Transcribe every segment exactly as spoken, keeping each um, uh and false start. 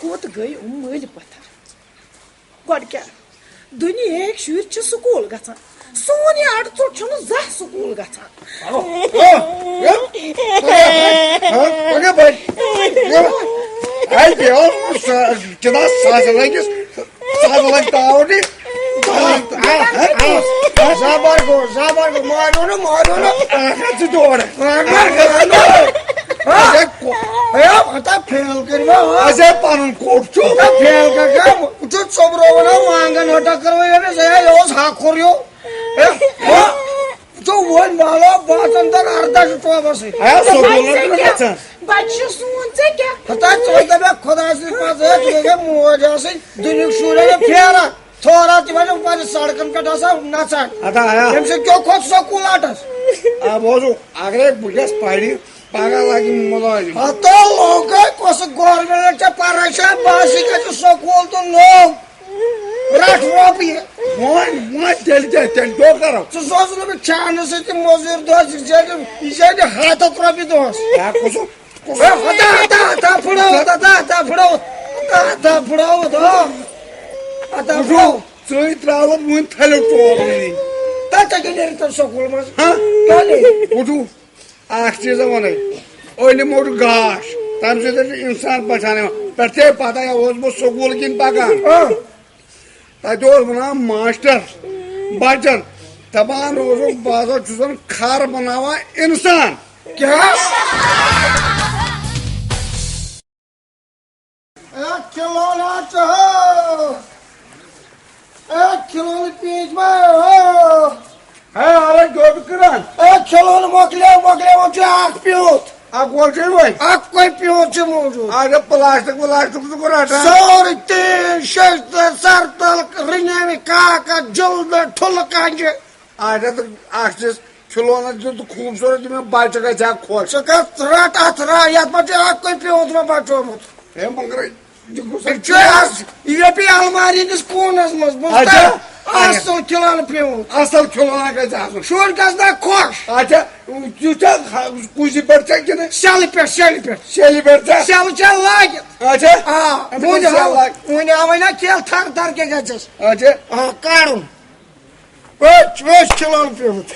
کوٚت گٔے یِم مٲلۍ پتھر؟ گۄڈٕ کیٛاہ؟ دُنیہٕکۍ شُرۍ چھِ سکوٗل گژھان، سون یہِ اَڑٕ ژوٚٹ چھُنہٕ زانٛہہ سکوٗل گژھان۔ ہاے بیول، سا-، کِتاب سَزٕ لٔگِس، سَزٕ لٔگۍ تاوٕ دِ۔ زبر گوٚو، زبر گوٚو، مٲرِو نہٕ، مٲرِو نہٕ۔ ژٕ تہِ اورٕ۔ مٲرِو نہٕ، مٲرِو نہٕ۔ اَسہِ ہے کو-، ہے، ہتا فیل کٔرِو۔ اَسہِ ہے پَنُن کوٚٹ چھُ۔ ہتا فیل کٔرِو۔ ژٕ ژوٚبروو نا وانٛگن ہٹا کٔرِو ییٚمِس، ہے، یہِ اوس ہاکھُر ہیوٗ۔ ہے، ہا، ژٕ وۄنۍ والو باتن تر اردہ چھُ ٹوبس سۭتۍ۔ ہے، سکوٗلن چھُنہٕ گژھان۔ بچہٕ چھُ سون، ژےٚ کیٛاہ؟ ہتا ژٕ وۄنۍ دپکھ خۄداے سٕنٛدِ پتہٕ، ہے، ژٕ گٔیے موج آسٕنۍ، دُنیُک شُرۍ ہے پھیران۔ تھورا تہِ وۄنۍ پننہِ سڑکن پٮ۪ٹھ آسان نژان۔ ہتا آیا۔ ییٚمہِ سۭتۍ کیٛاہ کھوٚت سکوٗل اٹس؟ آ، بوزو، اگرے بہٕ گژھٕ پرِ، پگاہ لگہِ مُلٲزِم۔ ہتو لوگے کۄس گورمنٹ ژےٚ پران چھا؟ بہٕ ہسا گژھٕ سکوٗل تہٕ لوگ۔ رٹھ رۄپیہِ۔ وۄنۍ، وۄنۍ تیٚلہِ کیٛاہ؟ تیٚلہِ کیٛاہ کرو؟ ژٕ سوز نہٕ بہٕ کھیٛانہٕ سۭتۍ تہِ مٔزوٗرۍ دۄہ، ژٕ ژےٚ تہِ، یہِ چھےٚ تہِ ہتھ اکھ رۄپیہِ دۄہس۔ ہے، کُسُم، کُسُم؟ ہے، ہتا، ہتا، ہتا پھُڑاوُتھ، ہتا، ہتا پھُڑاوُتھ، ہتا، ہتا پھُڑاوُتھ، ہا۔ ہتا وٕچھِو، پھُڑاوُتھ۔ ژٕے ترٛاوَتھ وٕنۍ تھَلٮ۪و ژور ؤری۔ تَتہِ کَتہِ نیرِ تَتھ سکوٗل منٛز؟ ہا؟ کیٛاہ نیرِ؟ وٕچھِو، اکھ چیٖزا ونے، علم اوس گاش، تمہِ سۭتۍ چھُ انسان پہچان یِوان۔ پٮ۪ٹھٕ ژےٚ پتہ، یہِ اوس بہٕ سکوٗل کِنۍ پکان۔ آ۔ تتہِ اوس ونان ماسٹر بچن، دپان اوسُکھ، بہٕ ہسا چھُسن کھر بناوان انسان۔ کیٛاہ؟ اے کھلونا چاہو، اے کھلونہٕ پیٖنٛتۍ ما ہو۔ ہے، اَوَے دوٚپ کران۔ اے کھلونہٕ مۄکلیو، مۄکلیو، وۄنۍ چھُ اکھ پیوٗنٛت۔ اکھ وۄل چھُے وۄنۍ۔ اکھ کۄے پیوٗنٛت چھُ موٗجوٗد۔ اچھا، پلاسٹک ولاسٹک چھُکھ ژٕ رٹان؟ سورُے تیٖل، شیشتٕر، سرتل، رٕنیمہِ کاکد، جلدٕ، ٹھُلہٕ کنجہِ۔ اچھا، تہٕ اکھ چیٖز، کھلونہٕ دیُن تہٕ خوٗبصوٗرت دیُن، بچہٕ گژھِ ہا خۄش۔ ژٕ کر رٹ اتھ را-، یتھ منٛز چھُ اکھ کُے پیوٗنٛت مےٚ بچومُت۔ ہے مگر یہِ گوٚژھ یہِ چھُ از، یہِ پیٚیہِ الماری ہٕنٛدِس کوٗنس منٛز، بوٗزتھا؟ اچھا۔ اصل کھلونہٕ پیوٗنٛت۔ اصل کھلونہٕ گژھِ آسُن۔ شُرۍ گژھِ نا خۄش۔ اچھا، یہِ چھا کُزِ پٮ۪ٹھ چھا کِنہٕ؟ سیلہِ پٮ۪ٹھ، سیلہِ پٮ۪ٹھ۔ سیلہِ پٮ۪ٹھ چھا؟ سیلہٕ چھا لٲگِتھ؟ اچھا۔ آ، اَتھ وُنہِ منٛز آو، سیل لاگ-، وُنہِ آوے نا کیل تھر تھر کیٛاہ گژھٮ۪س؟ اچھا۔ آ، کڑُن۔ وٕچھ، وٕچھ کھلونہٕ پیوٗنٛت۔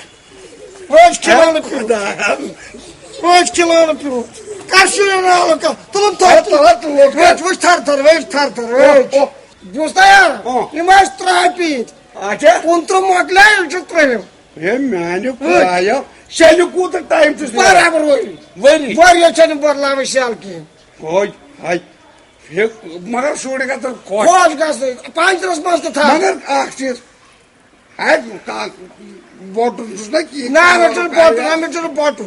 وٕچھ کھلونہٕ پیوٗنٛت۔ خۄدایا۔ وٕچھ کھلونہٕ پیوٗنٛت۔ کر شُرٮ۪ن نالہٕ کر؟ تُلُن تھوٚد۔ ہے، تُلُن، تُلُن۔ وٕچھ، وٕچھ تھر تھر، وٕچھ تھر تھر، وٕچھ۔ اوہ، اوہ۔ بوٗزتھا یار؟ اوہ۔ یِم ٲسۍ ترٛایہِ پیٖنتۍ۔ اچھا۔ کُنترٕہ مۄکلیو، یِم چھِ ترٛٲیِم۔ ہے میانہِ خۄدایا، شیلہِ کوٗتاہ ٹایم چھُس نیران؟ برابر ؤری۔ ؤری؟ ؤری چھَنہٕ بدلاوٕنۍ شیل کِہیٖنۍ۔ ہاے، ہاے۔ ہے، مگر شُرۍ گژھن خۄش۔ خۄش گژھٕنۍ، پنجرس منٛز تہِ تھاو۔ مگر اکھ چیٖز، ہے، کا-، بۄٹُن چھُس نہ کِہیٖنۍ۔ نہ، مےٚ چھُنہٕ بۄٹُن، نہ، مےٚ چھُنہٕ بۄٹُن۔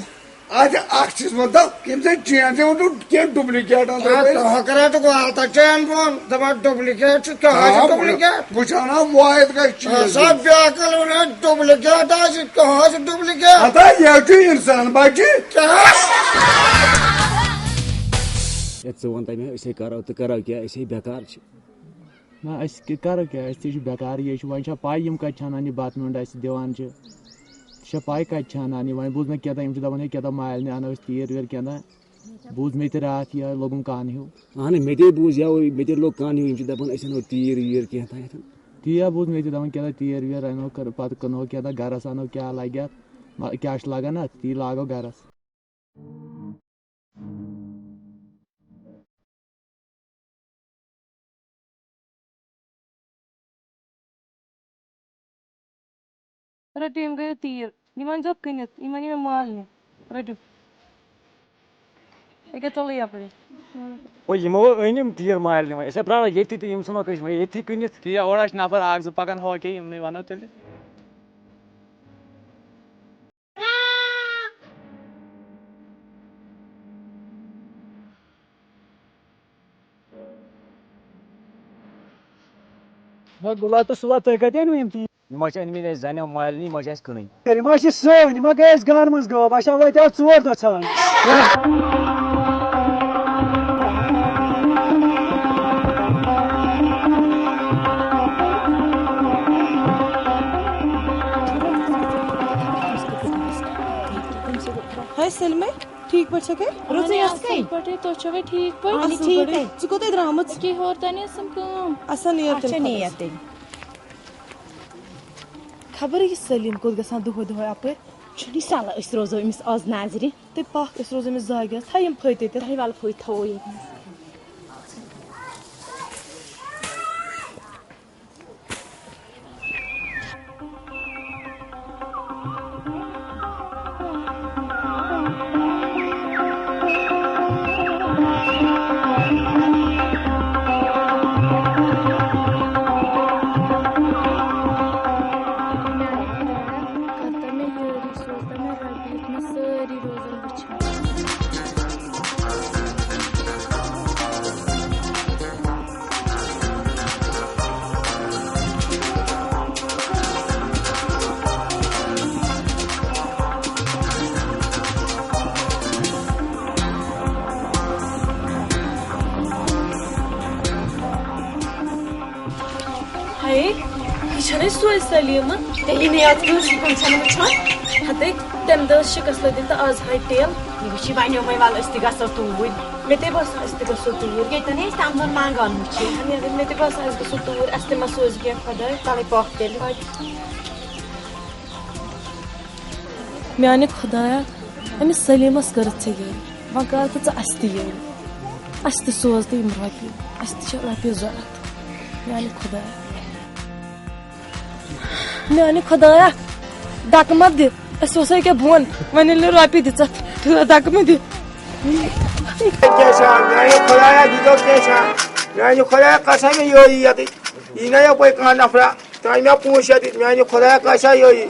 اچھا، اکھ چیٖز وَن تہٕ، یِم ژےٚ چین تہِ وَنو کینٛہہ ڈُپلِکیٹ اَنٛدرٕ آ، بٔرِتھ۔ تۄہہِ کَران تہٕ گوٚو حالتا چین بۄن، دَپان ڈُپلِکیٹ چھُ، کیٛاہ حظ چھُ آ، ڈُپلِکیٹ؟ بہٕ چھُس وَنان واحد گژھِ چیٖز سا دیُن۔ بیکل وَنان ڈُپلِکیٹ آسہِ، کیٛاہ حظ چھُ ڈُپلِکیٹ؟ ہتا یہِ چھُ اِنسان بَچہِ۔ کیٛاہ؟ ہے، ژٕ وَن تہٕ مےٚ، أسۍ ہے کَرو تہٕ کَرو کیٛاہ، أسۍ ہے بیکار چھِ۔ نہ، أسۍ کہِ-، کَرو کیٛاہ؟ أسۍ تہِ چھِ بیکارٕے ییٚتہِ چھِ۔ وۄنۍ چھا پَے یِم کَتہِ چھِ اَنان یہِ بَتہٕ میوٚنٛڈ اَسہِ دِوان چھِ؟ ژےٚ چھا پَے کَتہِ چھِ اَنان یہِ؟ وۄنۍ بوٗز مےٚ کیٛاہ تام، یِم چھِ دَپان ہے کیٛاہ تام مالنہِ اَنو أسۍ تیٖر ویٖر کیٛاہ تام۔ بوٗز مےٚ تہِ راتھ یہِ لوٚگُم کَن ہیوٗ۔ اَہَن، مےٚ تہِ بوٗز یَوٕ، مےٚ تہِ لوٚگ کَن ہیوٗ، یِم چھِ دَپان أسۍ اَنو تیٖر ویٖر کینٛہہ تام۔ تی ہا بوٗز مےٚ تہِ دَپان کیٛاہ تام تیٖر ویٖر اَنو کَر-، پَتہٕ کٕنہو کیٛاہ تام گَرَس اَنو کیٛاہ لَگہِ اَتھ، مہ-، کیٛاہ چھُ لَگان اَتھ، تی لاگو گَرَس۔ رٔٹِو، یِم گٔیو تیٖر۔ یِمَن چھو کٕنِتھ، یِمَن یِمَن مالنہِ۔ رٔٹِو۔ ییٚکیٛاہ تُلٕے یَپٲرۍ۔ او، یِمو أنۍ یِم تیٖر مالنہِ وۄنۍ۔ أسۍ ہے پرٛارو ییٚتھی تہٕ یِم ژھٕنوکھ أسۍ وۄنۍ ییٚتھی کٕنِتھ۔ تی، اورٕ آسہِ نفر اَکھ زٕ پَکان، ہو کیٛاہ یِمنٕے وَنو تیٚلہِ۔ ہے گُلا تہٕ سُلا، تُہۍ کَتہِ أنِو یِم تیٖر؟ یِم حظ چھِ أنۍ مٕتۍ اَسہِ زَنٮ۪و مالنہِ، یِم حظ چھِ اَسہِ کٕنٕنۍ۔ یِم حظ چھِ سٲنۍ، یِم حظ گٔے اَسہِ گانہٕ منٛز غٲب، اَسہِ آو وٲتۍ آز ژور دۄہ ژھانٛڈان۔ ہاے سلمے۔ ٹھیٖک پٲٹھۍ چھکھے؟ رٕژٕے ٲسکھے؟ اَصٕل پٲٹھۍ، تُہۍ چھِوٕ ٹھیٖک پٲٹھۍ؟ اَصٕل ٹھیٖک پٲٹھۍ۔ پٲٹھۍ۔ ژٕ کوٚت درٛامٕژ؟ أکے ہور تانۍ ٲسٕم کٲم۔ اَسا نیر اَچھا، تیٚلہِ نیر خۄدایَس۔ تیٚلہِ۔ خبر یہِ سلیٖم کوٚت گژھان دۄہَے دۄہَے اَپٲرۍ؟ چھُنہٕ یہِ سَہل، أسۍ روزو أمِس آز نظرِ۔ تہٕ پَکھ، أسۍ روزو أمِس زاگہِ۔ تھاو یِم پھٔتۍ تٔتٮ۪تھ۔ تۄہہِ وَلہٕ پھٔتۍ تھاوو ییٚتہِ نَس۔ ہاے، یہِ چھَنہٕ سۄے سلیٖمہ؟ تیٚلہِ یہِ نیت کٲنٛسہِ کُن چھَنہٕ وٕچھان؟ ہتے، تَمہِ دۄہ ٲس شِکَس لٔدِتھ تہٕ آز ہاے ٹیل۔ یہِ وٕچھی وۄنۍ یِمَے، وَلہٕ أسۍ تہِ گژھو توٗرۍ۔ مےٚ تے باسان أسۍ تہِ گژھو توٗرۍ۔ ییٚتٮ۪ن أسۍ تَمہِ دۄہ منٛگان وٕچھے۔ مےٚ، مےٚ تہِ باسان أسۍ گژھو توٗرۍ، اَسہِ تہِ ما سوزِ کینٛہہ خۄداے۔ تَلَے پَکھ تیٚلہِ۔ میانہِ خۄدایا، أمِس سلیٖمَس کٔرٕتھ ژےٚ یٲری، وۄنۍ کر تہٕ ژٕ اَسہِ تہِ یٲری۔ اَسہِ تہِ سوز تہٕ یِم رۄپیہِ، اَسہِ تہِ چھِ رۄپیہِ ضوٚرَتھ۔ میانہِ خۄدایا، میانہِ خۄدایا، دَکہٕ مہ دِ، أسۍ وَسو ییٚکیٛاہ بۄن، وۄنۍ ییٚلہِ نہٕ رۄپیہِ دِژَتھ، دَکہٕ مہ دِ۔ کیٛاہ چھا؟ میانہِ خۄدایا، دِتو کیٛاہ چھا؟ میانہِ خۄدایا، کر سا مےٚ یٲری یَتٕچ؟ یی نہ یَپٲرۍ کانٛہہ نفرا، ترٛاوِ مےٚ پونٛسہٕ یَتٕچ، میانہِ خۄدایا، کر سا یٲری؟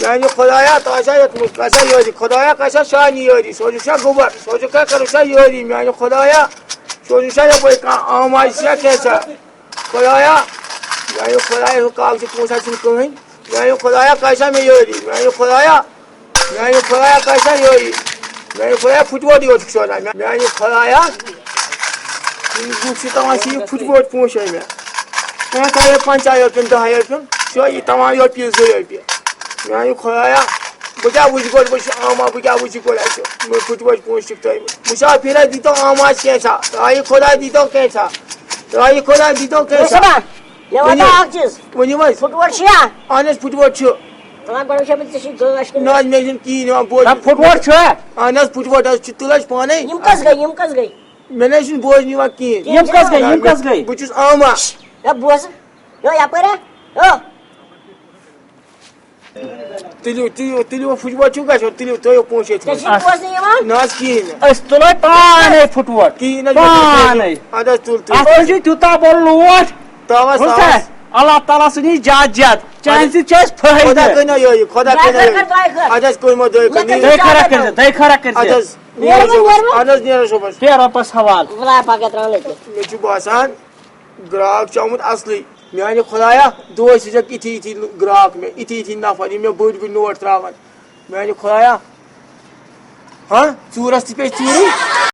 میانہِ خۄدایا، تۄہہِ چھا یوٚتمُت، کۄس چھا یٲری؟ خۄدایا، کۄس چھا شانی یٲری؟ سوزُن چھا گوٚبر؟ سوزُن کیٛاہ کرُن چھا یٲری؟ میانہِ خۄدایا، سوزُن چھا یَپٲرۍ کانٛہہ آماج چھا کینٛہہ چھا؟ خۄدایا، میانہِ خۄدایا، ہُہ کال چھُ پونٛسہٕ چھُنہٕ کٕہٕنۍ۔ میانہِ خۄدایا، کۄس چھا مےٚ یٲری؟ میانہِ خۄدایا، میانہِ خۄدایا، کۄس چھا یٲری؟ میانہِ خۄدایا، پھُٹووٹٕے یوت چھُکھ سوزان۔ میانہِ خۄدایا، یِم لُکھ چھِ تَوان چھِ یہِ پھُٹووٹ پونٛسہٕ مےٚ۔ کانٛہہ تھایہِ پنٛژاہ رۄپیَن، دَہ رۄپیَن، چھُ یہِ تَوان رۄپیہِ زٕ رۄپیہِ۔ میٛانہِ خۄدایا، بہٕ کیٛاہ وٕچھِ گۄڈٕ، بہٕ چھُس آمہ، بہٕ کیٛاہ وٕچھِ گۄڈٕ اَتہِ؟ مےٚ پھٕٹۍ وٲتۍ پونٛسہٕ چھِکھ تۄہہِ۔ مُسافِرا دیٖتو آماز کینٛژھا، رایہِ خۄدا دیٖتو کینٛژھا، رایہِ خۄدا دیٖتو کینٛژھا۔ مےٚ صٲبا، مےٚ وَنتہٕ ؤنِو حظ۔ اَکھ چیٖز۔ ؤنِو حظ۔ پھُٹووٹ چھُیا؟ اَہَن حظ، پھُٹووٹ چھُ۔ تَلہٕ گۄڈٕ وٕچھو بہٕ ژےٚ چھُے گٲش کِنہٕ نہ حظ، مےٚ چھُنہٕ کِہیٖنۍ یِوان بوزنہٕ۔ نہ، پھُٹووٹ چھُ۔ اَہَن حظ، پھُٹووٹ حظ چھُ، تُل حظ پانَے۔ یِم کَس گٔے، یِم کَس گٔے؟ مےٚ نہ حظ چھُنہٕ بوزنہٕ یِوان کِہیٖنۍ۔ یِم کَس گٔے، یِم کَس گٔے؟ بہٕ چھُس آمہ۔ ہے بوز، یو یَپٲرۍ ہا، یو۔ تُلِو، تُلِو، تُلِو، پھُٹووٹ چھُو گژھان، تُلِو، تھٲیِو پونٛسہٕ ییٚتہِ ژےٚ منٛز۔ چھُے بوزنہٕ یِوان؟ نہ حظ، کِہیٖنۍ نہٕ۔ أسۍ تُلو پانے پھُٹووٹ۔ کِہیٖنۍ نہٕ حظ، پانے۔ اَدٕ حظ، تُل، تُل۔ اَتھ منٛز چھُے تیوٗتاہ بوٚڑ لوٹ۔ تَوَس، بوٗزتھا؟ تَوَس۔ اللہ تعالیٰ سُنٛد یی زیادٕ زیادٕ۔ چانہِ اَدٕ سۭتۍ چھُ اَسہِ فٲیدٕ۔ خۄدا کٔرِنو یٲری، خۄدا دۄیہِ کٔرِنو خٲر یٲری۔ کر، دۄیہِ خٲر۔ اَدٕ حظ، کوٚرمو دۄیہِ خٲر۔ مےٚ کٔرِو اَدٕ حظ، اِجازت۔ دۄیہِ خٲر کٔرِزِ، دۄیہِ خٲر کٔرِزِ۔ اَدٕ حظ، نیرو نیرو صٲبَس۔ صٲبَس۔ بیٚہہ رۄبَس حوالہٕ۔ وَلا پَگاہ ترٛاوَو نہٕ أسۍ۔ مےٚ چھُ باسان، گرٛاکھ چھُ آمُت اَصلٕے۔ میٛانہِ خۄدایا، دۄہَے سوزَکھ یِتھی یِتھی گرٛاکھ مےٚ، یِتھی یِتھی نفر، یِم مےٚ بٔڑۍ بٔڑۍ نوٹ ترٛاوَن۔ میٛانہِ خۄدایا، ہاں، ژوٗرَس تہِ پیٚیہِ ژوٗرٕے۔